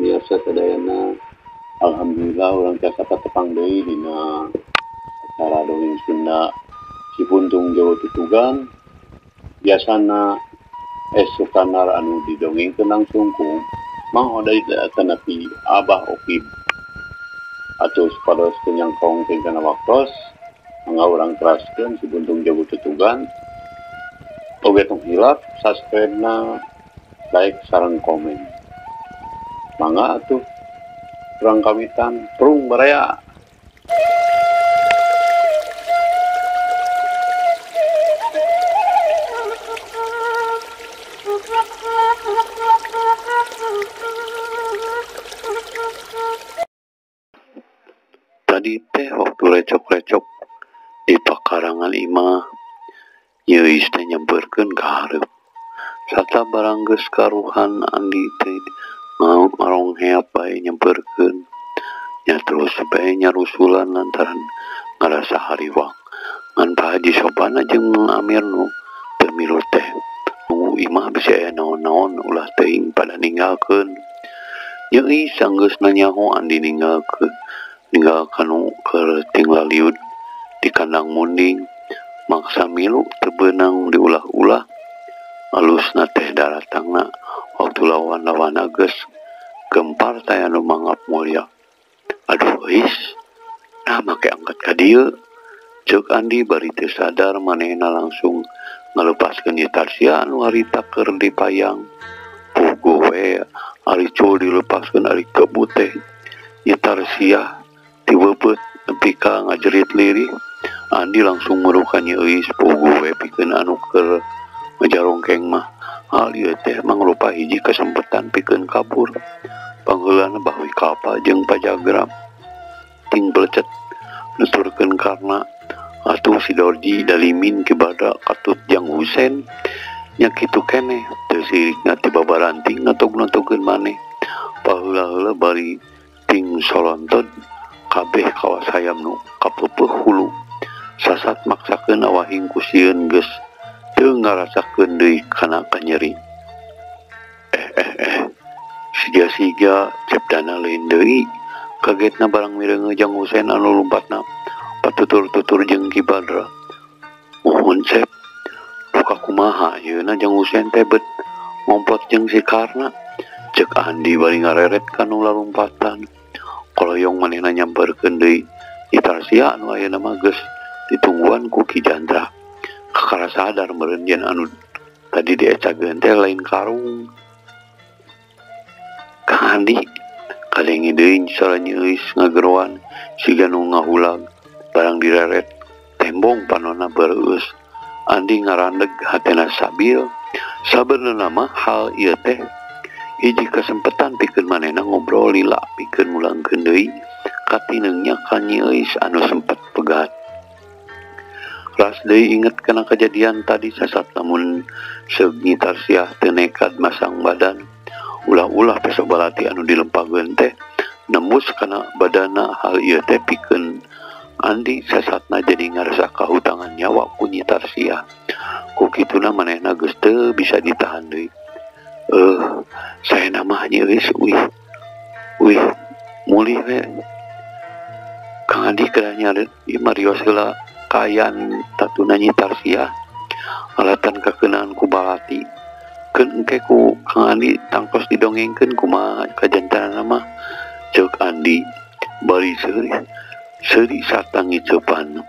Pamiarsa sadayana. Alhamdulillah urang tiasa patepang deui dina acara dongeng Sunda Si Puntung Jawa Tutugan. Biasana Es Sukanar anu didongengkeun langsung ku Mang Oday atanapi Abah Okib. Atuh supados teu nyangkong tingkana waktos, mangga urang teraskeun Si Puntung Jawa Tutugan. Oge tong hilap subscribe-na, like sareng komen. Mangga atuh urang kawitan prung baraya. Tadi teh waktu recok-recok di pakarangan imah, Nyi Euis teh nyamperkeun ka hareup. Sarta barang geus karuhan Andi teh ngarongheap bae nyamperkeun. Nya terus bae nyarusulan lantaran ngarasa hariwang. Ngan Pak Haji Sobana jeung Mang Amir nu teu milu teh nunggu imah bisi aya naon-naon ulah teuing pada ninggalkeun. Nyi Euis sanggeus nanyaho Andi ninggalkeun ninggal kanu keur tinglaliud di kandang munding. Maksa milu teu beunang diulah-ulah. Alusna teh daratangna waktu lawan-lawanna geus gempar taya nu mangap mulya. Aduh euis, nah make angkat ka dieu. Ceuk Andi bari teu sadar manehna langsung ngalepaskeun Nyi Tarsia anu harita keur dipayang. Puguh we ari cul dilepaskeun ari kebut teh. Nyi Tarsia tiweupeut nepi ka ngajerit lirih. Andi langsung merukan Nyi Euis puguh we pikeun anu keur ngajarongkeng mah. Hal ieu teh mangrupa hiji kesempatan pikeun kabur. Pangheulana bahui kalpa jeung pajagram ting belecet nuturkeun karna atuh si Dorji dalimin kibada katut jang Husen nya kitu keneh teu sirikna ti babaranting ngatog-natogeun maneh. Paheula-heula bari ting solontod kabeh kawas hayam nu kapeupeuh hulu. Sasat maksakeun awahing ku sieun geus teu ngarasakeun deui kana kanyeri. Siga-siga cepdana lain deui. Kagetna barang mireunge Jang Husen anu lumpatna patutur-tutur jeung Ki Badra. Muhun Cep, duka kumaha yeuna Jang Husen teh bet ngomplot jeung si Karna. Ceuk Andi bari ngareret kanu lalumpatan. Koloyong manehna nyamperkeun deui Nyi Tarsia anu ayeuna mah geus ditungguan ku Ki Jandra. Kakara sadar meureun yen anu tadi diecageun teh lain karung. Kang Andi kadenge deui sora Nyi Euis ngageroan siga nu ngahulag barang direret tembong panonna beureus. Andi ngarandeg hatena sabil. Sabenerna mah hal ieu teh hiji kesempatan pikeun manehna ngobrol lila pikeun mulangkeun deui katineungnya ka Nyi Euis anu sempet pegat. Ras deui inget kana kejadian tadi sasat lamun seug Nyi Tarsiah teu nekad masang badan. Ulah-ulah peso balati anu dilempageun teh nembus kana badana. Hal ieu teh pikeun Andi sasatna jadi ngarasa kahutangan nyawa ku Nyi Tarsiah. Ku kituna manehna geus teu bisa ditahan deui. Saena mah Nyi Euis uih uih mulih we. Kang Andi kedah nyari ieu marios heula kaayaan tatuna Nyi Tarsiah alatan kakeunaan ku balati. Keun engke ku Kang Andi tangtos didongengkeun kumaha kajantanana mah. Ceuk Andi bari seuri sarta ngiceupan.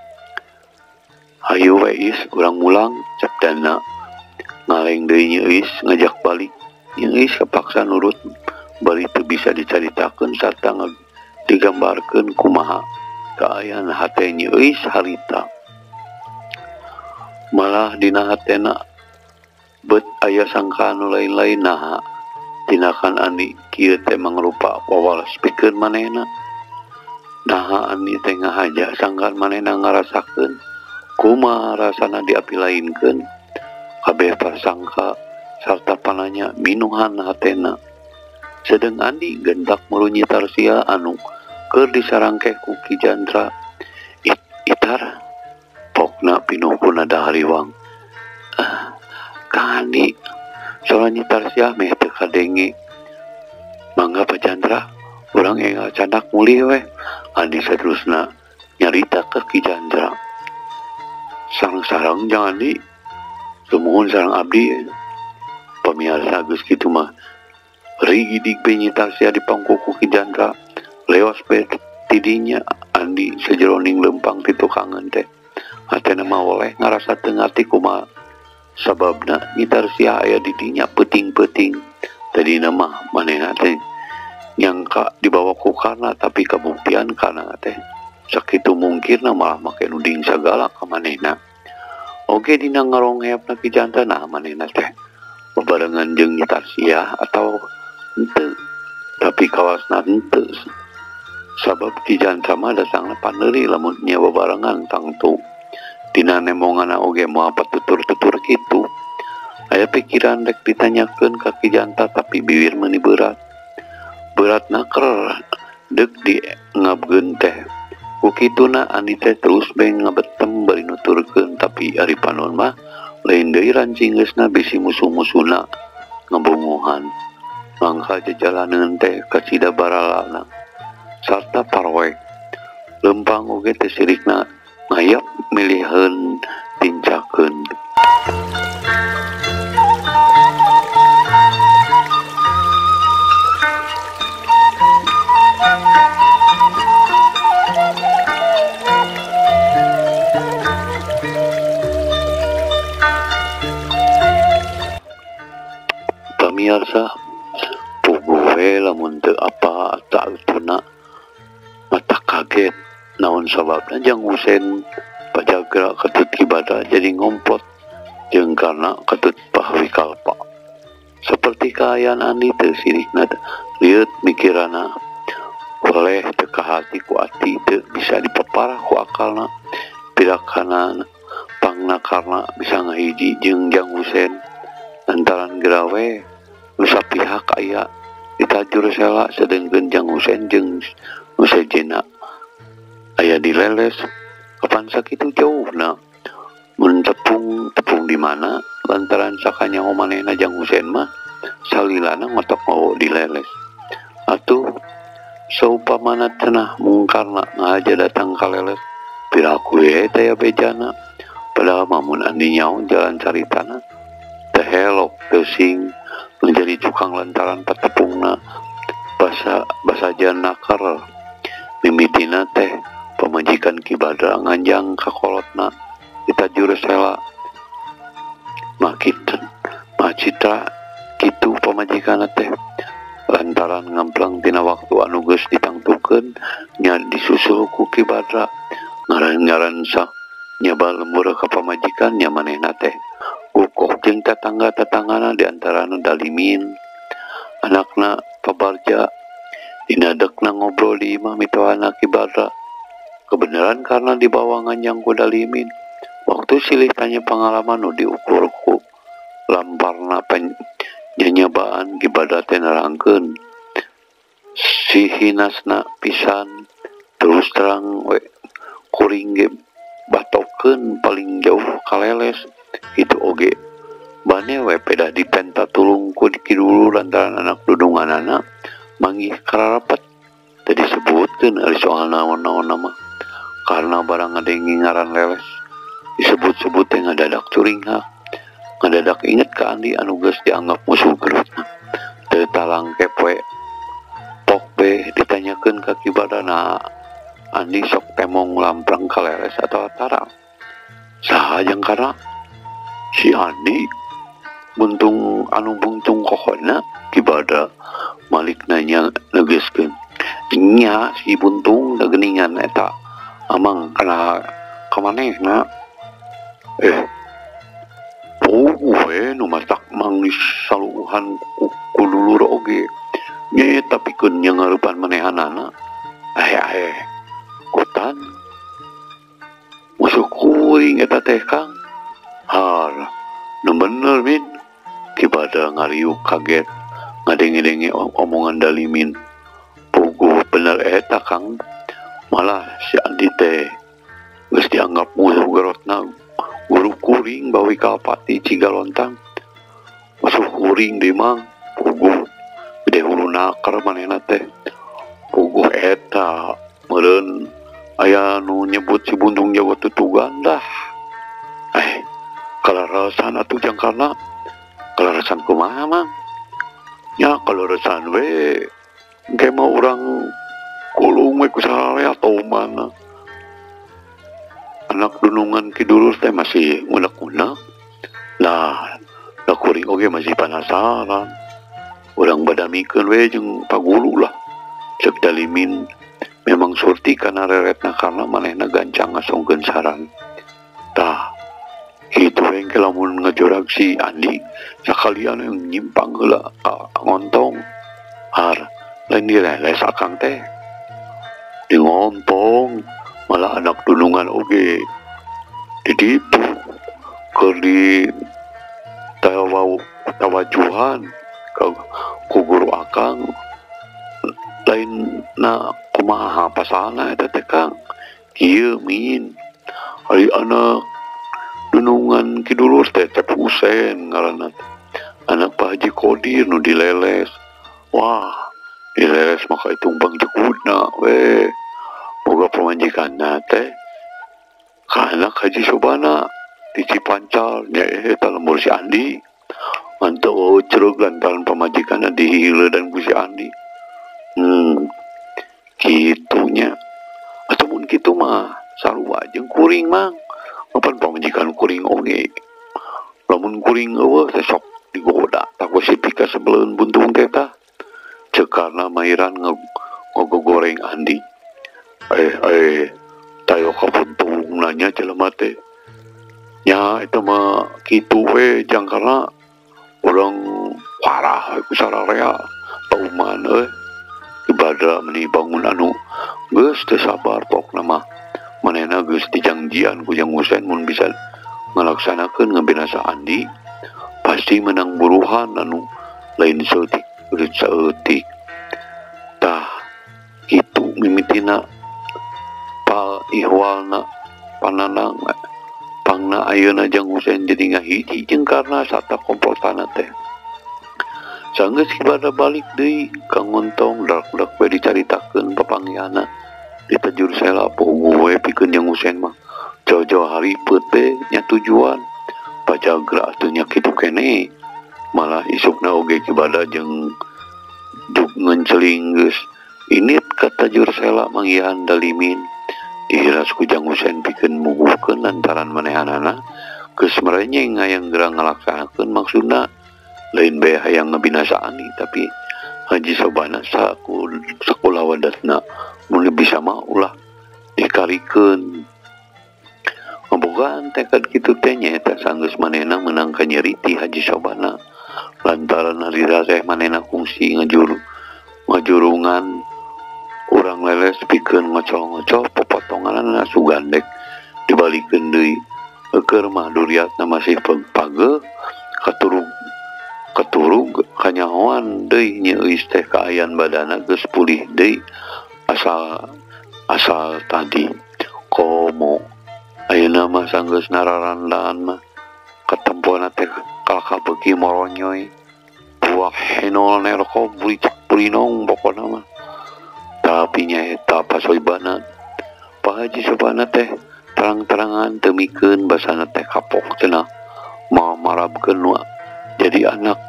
Hayu we Is urang mulang capdana. Ngaleng deui Nyi Euis ngajak balik. Nyi Euis kapaksa nurut bari teu bisa dicaritakeun sarta digambarkeun kumaha kaayaan hate Nyi Euis harita. Malah dina hatena bet aya sangkaan nu lain-lain. Naha tindakan Andi kieu teh mangrupa wawalas pikeun manehna. Naha Andi teh ngahaja sangkaan manehna ngarasakeun kumaha rasana diapilainkeun. Kabeh prasangka sarta pananya minuhan hatena. Sedeng Andi gentak muru Nyi Tarsia anu keur disarangkeh ku Ki Jandra. Itar pokna pinuh ku nada hariwang. Kang Andi sora Nyi Tarsia meh teu kadenge. Mangga Pak Chandra, urang enggal candak mulih weh. Andi saterusna nyarita ka Ki Chandra. Sareng-sareng jang Andi, sumuhun sareng abdi. Pamiarsa geus kitu mah rigidig be nyitar sia di pangkuku Ki Chandra. Leos be tidinya Andi sajeroning lempang ti tukangan teh. Hatena mah oleh ngarasa teu ngarti kumaha sababna nyitar sia aya di dinya peuting-peuting. Tadina mah manehna teh nyangka dibawa ku Karna, tapi kabuktian Karna teh sakitu mungkirna malah make nuding sagala ka manehna. Oge dina ngaronghepna Ki Chandra nah manehna teh bebarengan jeung nyitar sia atau henteu, tapi kawasna henteu. Sabab Ki Chandra mah datangna paneuri lamun nya bebarengan tangtu. Dina nemonganna oge moal patutur-tutur kitu. Aya pikiran rek ditanyakeun ka Ki Chandra tapi bibir meuni berat. Berat naker deuk di ngabgeun teh. Ku kituna Andi teh terus be ngabetem bari nuturkeun, tapi ari panon mah lain deui rancinggeusna bisi musuh-musuhna ngabongohan. Mangka jajalaneun teh kacida baralana sarta parwek. Lempang oge teh sirikna ngayap miliheun tincakeun. Pamiarsa, puguh we lamun teu apa atautuna mata kaget. Naon sababna jang Husen pajagra katut Ki Badra jadi ngomplot jeung Karna katut Pahwikalpa. Seperti kaayaan Andi teu sirikna lieut mikirana. Oleh teu kahati ku ati teu bisa dipaparah ku akalna. Pirakana pangna Karna bisa ngahiji jeung jang Husen lantaran gerawe nu sapihak aya ditajur sela sedengkeun jang Husen jeung nu sejenna aya dileles. Kapan sakitu jauhna mun tepung tepung di mana lantaran sakanyaho manehna jang Husen mah salilana ngotok ngowo dileles. Atuh saupamana cenah mungkarna ngahaja datang ka leles piraku we taya bejana. Padahal mah mun Andi nyaho jalan caritana teu helok teu sing menjadi cukang lantaran patepungna basa basajan nakar. Mimitina teh pamajikan Ki Badra nganjang ka kolotna ditajur sela. Macitra kitu pamajikanna teh lantaran ngamplang tina waktu anu geus ditangtukeun nya disusul ku Ki Badra. Ngaran-ngaran sah nyaba lembur ka pamajikan nya manehna teh gukoh jeung tatangga-tatanggana di antarana Dalimin anakna Pabarja. Dina dekna ngobrol di imah mitohana Ki Badra. Kebenaran karena dibawa nganjang ku Dalimin. Waktu silih tanya pengalaman nu diukur ku lamparna nyanyabaan Ki Badra teh nerangkeun si hinasna pisan. Terus terang we kuring ge batokeun paling jauh kaleles itu oge bane we pedah dipenta tulung ku kidulu lantaran anak dudunganana manggih kararapet. Teu disebutkeun ari soal naon-naon mah karena barang ngadenge ngaran leles disebut-sebut teh ngadadak curinghak, ngadadak inget ka Andi anu geus dianggap musuh gerutna. Teu talangkep we pok be ditanyakeun ka Ki Badra na Andi sok temong lamprang ka leles atawa tara. Saha jeung Karna? Si Andi buntung anu buntung kokona. Ki Badra malik nanya negeskeun. Nya si buntung da geuningan eta amang kana ka manehna. Puguh we nu matak manglis saluuhan ku dulur oge. Nya eta pikeun nya ngareupan manehanana. Ahe kutan musuh kuring eta teh Kang. Har nu bener min. Ki Badra ngariuk kaget ngadenge-denge omongan Dalimin. Puguh bener eta Kang. Malah si Andi teh geus dianggap musuh gerotna guru kuring bawi kalpati Cigalontang. Musuh kuring deui mang. Puguh gede huluna. naker manehna teh. Puguh eta meureun aya nu nyebut si Buntung Jawa tutugan dah. Kalarasan atuh jang karna. Kalarasan kumaha mang? Nya kalarasan we. Engke mah urang kulung we ku sararea toman. Anak dunungan Ki Dulur teh masih ngunek-ngunek. Lah, da kuring oge masih penasaran. Urang badamikeun we jeung pagulu lah. Cek Dalimin memang surti kana reretna karena manehna gancang ngasongkeun saran. Tah, kitu we engke lamun ngajorag si Andi sakalian yang nyimpang heula ka ngontong. Har, lain direles akang teh. Di ngontong malah anak dunungan oge ditipu keur di tawajuhan ka ku guru akang. Lain na kumaha pasalna eta teh Kang. Kieu min ari anak dunungan Ki Dulur teh Cep Husen ngaranna teh. Anak Pak Haji Kodir nu dileles. Wah, dileles maka itumpang jegudna we. Boga pamajikanna teh ka anak Haji Sobana di Cipancal nya eta lembur si Andi. Ngan teu cereg lantaran pamajikanna dihileudan ku si Andi. Kitunya. Atuh mun kitu mah sarua jeung kuring mang. Apan pamajikan kuring oge. Lamun kuring eueuh teh sok digoda tah ku si Pika sebeleun buntung teh tah. Ceuk karna mairan ngogogoreng Andi. Tayo ka buntung nanya jelema teh. Nya eta mah kitu we jang karna urang parah ku sararea pauman euy. Ibadah meni bangun anu geus teu sabar pokna mah manehna geus dijangjian ku Jang Husen mun bisa ngalaksanakeun ngabinasa Andi pasti menang buruhan anu lain saeutik geus saeutik. Tah kitu mimitina pal ihwalna pananang pangna ayeuna Jang Husen jadi ngahiji jeung karna sata komportana teh. Sanggeus ibadah balik deui ka ngontong dak-dak we dicaritakeun papanggihanna di Tajur Sela puguh we pikeun Jang Husen mah. Jauh-jauh hari peut teh nya tujuan pajagra atuh nya kitu keneh. Malah isukna oge ibadah jeung duk ngenceling geus init ka Tajur Sela manggihan Dalimin. Dihiras ku Jang Husen pikeun muguhkeun lantaran manehanana geus merenyeng hayang geura ngalaksanakeun maksudna. Lain bae hayang ngabinasaan nih, tapi Haji Sobana sakula wadatna mun bisa mah ulah dikarikeun. Ngabogaan tekad kitu teh nyaeta sanggeus manehna meunang kanyeri ti Haji Sobana lantaran harita teh manehna kungsi ngajurungan urang leles pikeun ngocol-ngocol popotonganna sugandek dibalikeun deui. Eueur mah duriatna masih pageuh katurug kanyahoan deui nyeuis teh kaayaan badana geus pulih deui asal tadi. Komo ayeuna mah sanggeus nararandaan mah katempona teh kalakah beuki moronyoy buah henol nerko buricak burinong pokona mah. Tapi nyaeta pasoibana Pak Haji Sobana teh terang-terangan teu mikeun basana teh kapok cenah mamarabkeun nu jadi anak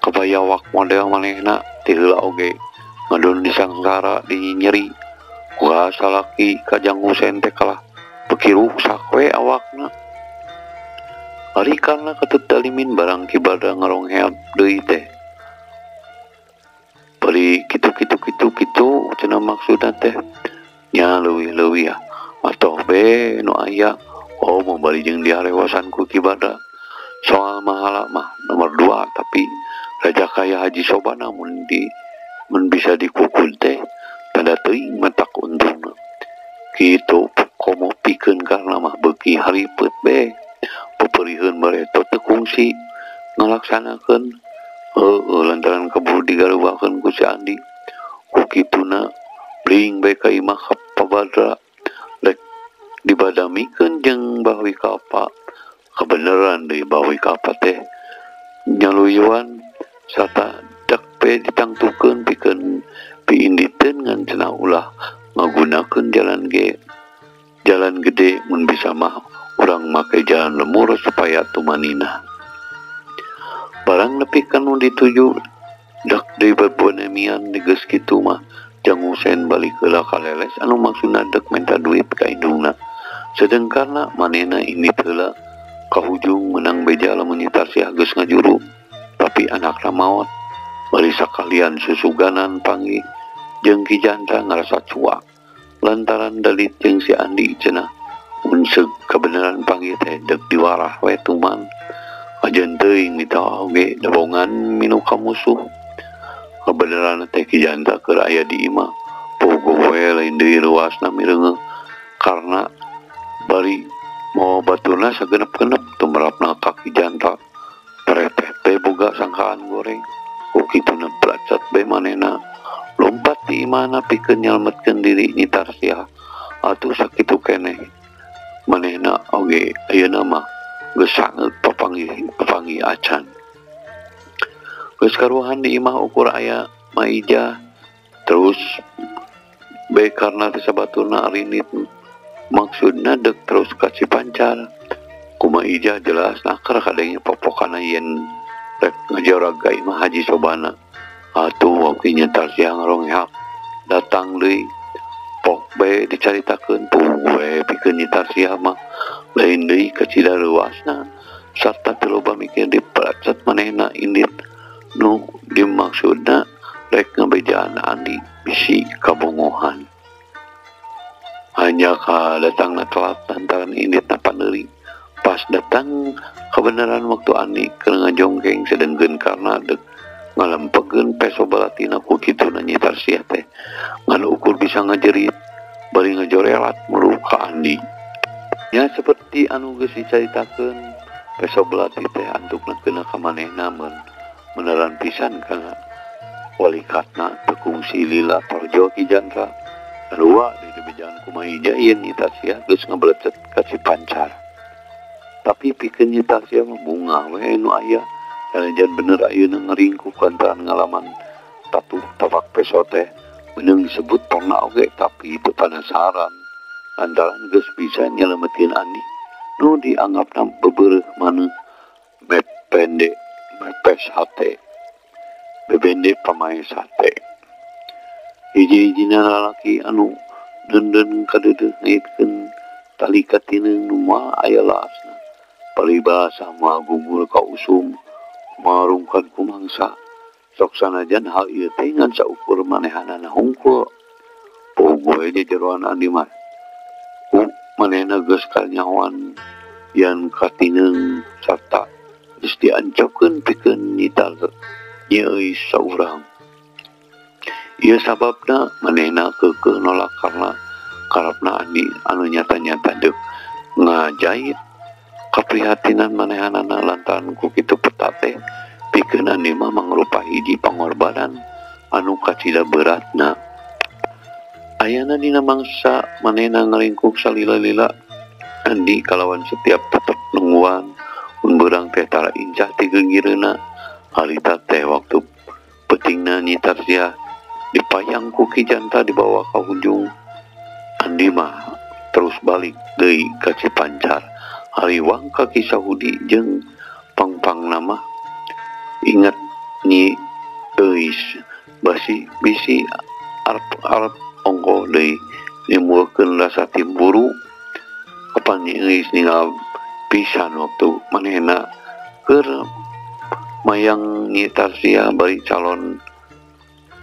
kebayawak model manehna ti heula oge ngadon disangsara dinyeri ku salaki ka Jang Husen teh kalah beuki ruksak we awakna. Ari karna katut Dalimin barang kibada ngarongheap deui teh. Bari kitu kitu kitu kitu cenah maksudna teh nya leuwih-leuwih atoh be nu aya oh mau bari jeung diharewasan ku kibada. Soal mahala mah nomor 2 tapi raja kaya Haji Sobana mun bisa dikukul teh tanda teuing matak untungna. Kitu komo pikeun karna mah beuki haripet be peperiheun bareto teu kungsi ngalaksanakeun heueuh lantaran keburu digarubakeun ku si Andi. Ku kituna bling bae ka imah ka Pabadra rek dibadamikeun jeung Bahwi Kapa. Kebenaran deui Bahwi Kapa teh nyaluyuan sarta dak bae ditangtukeun pikeun piinditeun ngan cenah ulah ngagunakeun jalan ge jalan gede mun bisa mah urang make jalan lemur supaya tumanina. Barang nepi ka nu dituju dak deui berbonemian geus kitu mah Jang Husen balik heula ka Leles anu maksudna dek minta duit ka indungna. Sedengkarna manehna indit heula ka hujung menang beja lamun Nyi Tarsiah geus ngajuru tapi anakna maot. Bari sakalian susuganan panggih jeung Ki Jandra ngarasa cuak lantaran dalit jeung si Andi cenah mun seug kabeneran panggih teh dek diwarah we tuman. Ajen teuing mita oge dabongan minu ka musuh. Kabeneran teh Ki Jandra keur aya di imah pogo we lain deui ruasna mireungeuh karena bari mawa baturna sagenep-genep tumerapna ka Ki Jandra. Tereteh teh boga sangkaan goreng ku kituna placet bae manehna lompat di imahna pikeun nyelametkeun diri Nyi Tarsiah. Atuh sakitu keneh manehna oge ayeuna mah geus sangeut papanggih acan. Geus karuhan di imah ukur aya Maijah terus bae karena teh sabaturna arinit maksudna dek terus ka Cipancar. Kumaha Ijah jelas nakar kadenge popokana yen rek ngajorag ka imah Haji Sobana. Atuh waktu Nyi Tarsiah ngaronghak datang deui pok bae dicaritakeun puguh we pikeun Nyi Tarsiah mah lain deui kacida leuasna sarta teu loba mikir dipracet manehna indit nu dimaksudna rek ngabejaan Andi bisi kabongohan. Hanya ka datangna telat lantaran inditna paneuri. Pas datang kebenaran waktu Andi keur ngajongkeng sedengkeun karna dek ngalempegeun peso balatina ku kituna Nyi Tarsiah teh ngan ukur bisa ngajerit bari ngajorelat muru ka Andi. Nya seperti anu geus dicaritakeun peso belati teh antukna keuna ka manehna meneran pisan kana walikatna teu kungsi lila torjo Ki Jandra. Sarua di bejaan kumaha Ijah ieu Nyi Tarsiah geus ngabelecet ka Cipancar. Tapi pikeun Nyi Tarsiah mah bungah we nu aya. Sanajan bener ayeuna ngeringkuk lantaran ngalaman tatuh tapak peso teh meunang disebut ponna oge tapi teu panasaran lantaran geus bisa nyelametkeun Andi nu dianggapna bebereuh maneuh bebende mepes hate bebende pamae sate. Hiji-hijina lalaki anu deunden kadeudeuh ngaitkeun tali katineung nu moal aya laasna paribasa moal gugur ka usum marungkan ku mangsa. Sok sanajan hal ieu teh ngan saukur manehanana hungkul. Puguh we jeroan Andi mah ku manehna geus kanyahoan yen katineung sarta geus diancokkeun pikeun Nyi Euis saurang. Ieu sababna manehna keukeuh nolak karena karepna Andi anu nyata-nyata deuk ngajait kaprihatinan manehanana lantaran ku kitu peta teh pikeun Andi mah mangrupa hiji pangorbanan anu kacida beratna. Ayana dina mangsa manehna ngalingkuk salila-lila Andi kalawan setiap tetep nungguan mun beurang teh tara incah ti geungireuna. Harita teh waktu peutingna Nyi Tarsiah dipayang ku Ki Jandra dibawa ka hujung. Andi mah terus balik deui ka Cipancar. Hariwang ka Ki Sahudi jeung pangpangna mah inget Nyi Euis basi bisi arep-arep ongkoh deui nimbulkeun rasa timburu. Kapan Nyi Euis ningal pisan waktu manehna keur mayang Nyi Tarsiah bari calon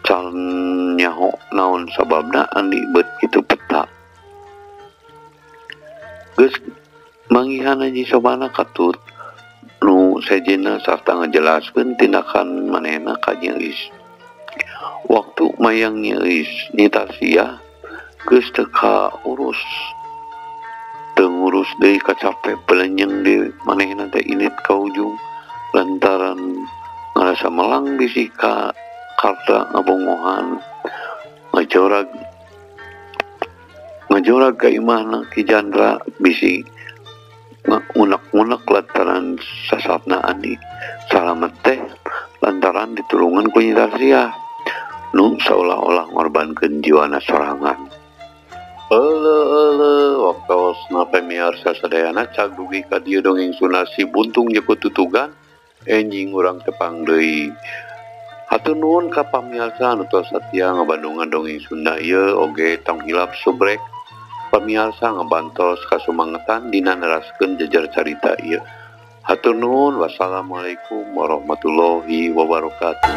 calon nyaho naon sababna Andi bet kitu peta. Geus manggihan Haji Sobana katut nu sejenna sarta ngajelaskeun tindakan manehna ka Nyi Euis. Waktu mayang Nyi Euis Nyi Tarsiah geus teu kaurus teu ngurus deui kacape belenyeng deui manehna teh indit ka ujung lantaran ngarasa melang bisi ka karta ngabongohan ngajorag ka imahna Ki Jandra bisi ngunek-ngunek lantaran sasatna Andi. Salamet teh Lantaran ditulungan ku Nyi Tarsiah nu saolah-olah ngorbankeun jiwana sorangan. Euleuh euleuh waktosna pamiarsa sadayana cag dugi ka dieu dongeng Sunda Si Buntung Jeupeut Tutugan enjing urang tepang deui. Hatur nuhun ka pamiarsa anu tos satia ngabandungan dongeng Sunda ieu oge tong hilap subrek pamiarsa ngabantos kasumangetan dina neraskeun jejer carita ieu. Hatur nuhun, wassalamualaikum warahmatullahi wabarakatuh.